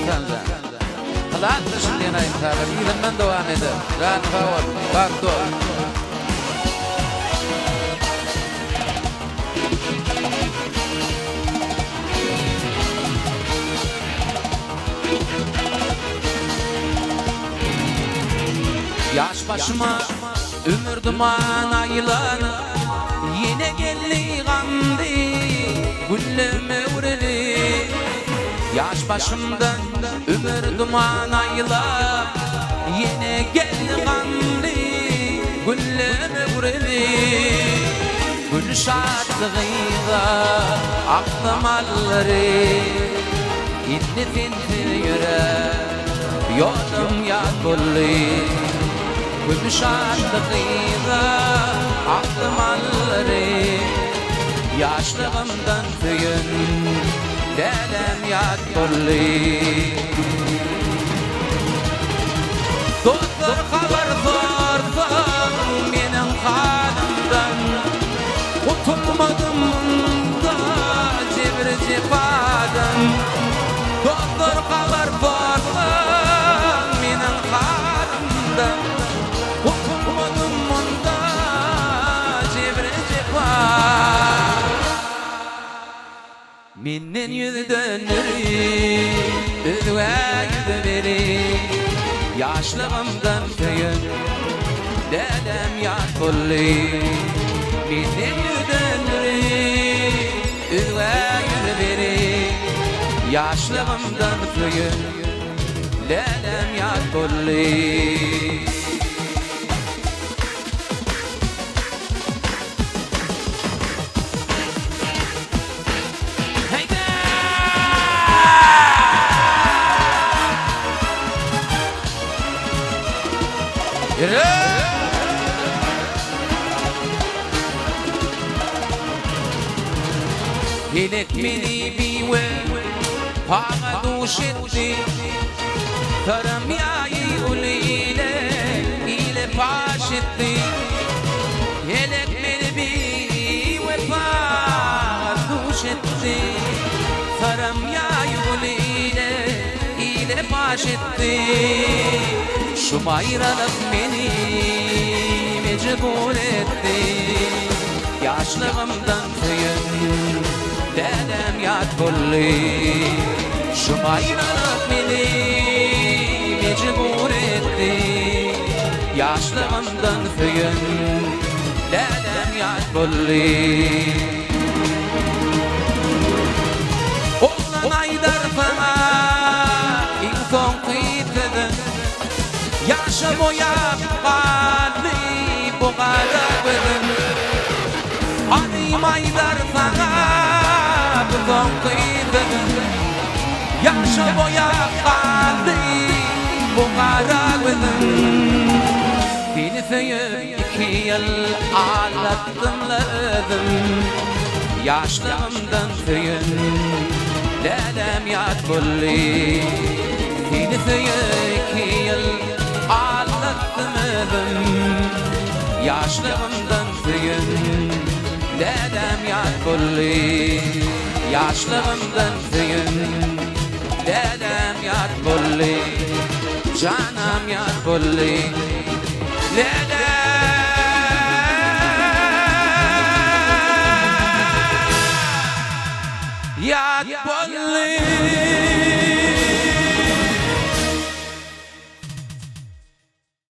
Soltanjan. Klasdyşym diýen aýdym sazlar yzyndan dowam eder. Janyň sag bolsun. Bagtly bol. Ýaş başyma ümür duman aýlanyp, Ýene geldi gamly günlem öwrülip. Ýaş başymda ümür duman aýlap, Ýene geldi gamly günlem öwrülip. Gün şatlygyňa aklym aldy, Indi sensiz ýürek ýolum ýat boldy. Gün şatlygyňa aklym aldy, Ýaşlygymdan söýen läläm ýat boldy. Dostlar habar sorsa meniň halymdan, Gutulmadym munda jebir-jepadan. Dostlar habar sorsa meniň halymdan, Gutulmadym munda jebir-jepadan. Menden ýüz dönderip, özgä ýüz berip, Ýaşlygymdan söýen läläm ýat boldy. Menden ýüz dönderip, özgä ýüz berip, Ýaşlygymdan söýen läläm ýat boldy. Pelek meni biwe paga duş etdi, Syram ýaýy uly ile, ile paş etdi. Pelek meni biwepa duş etdi, Syram ýaýuly ile, ile paş etdi. Şum aýralyk meni mejbur etdi, Ýaşlygymdan söýen läläm ýat boldy. Şum aýralyk meni mejbur etdi, Ýaşlygymdan söýen läläm ýat boldy. Oglan aýdar saňa iň soňky sözüm, Ýaşa boýap galdy bu gara gözüm. Anym aýdar saňa bu soňky sözüm, Ýaşa boýap galdy bu gara gözüm. Seni söýüp iki ýyl aldatdym-la özüm, Ýaşlygymdan söýen läläm ýat boldy. Seni söýüp iki ýyl aldatdym özüm, Ýaşlygymdan söýen läläm ýat boldy. Ýaşlygymdan söýen läläm ýat boldy, Janam ýat boldy, läläm ýat boldy.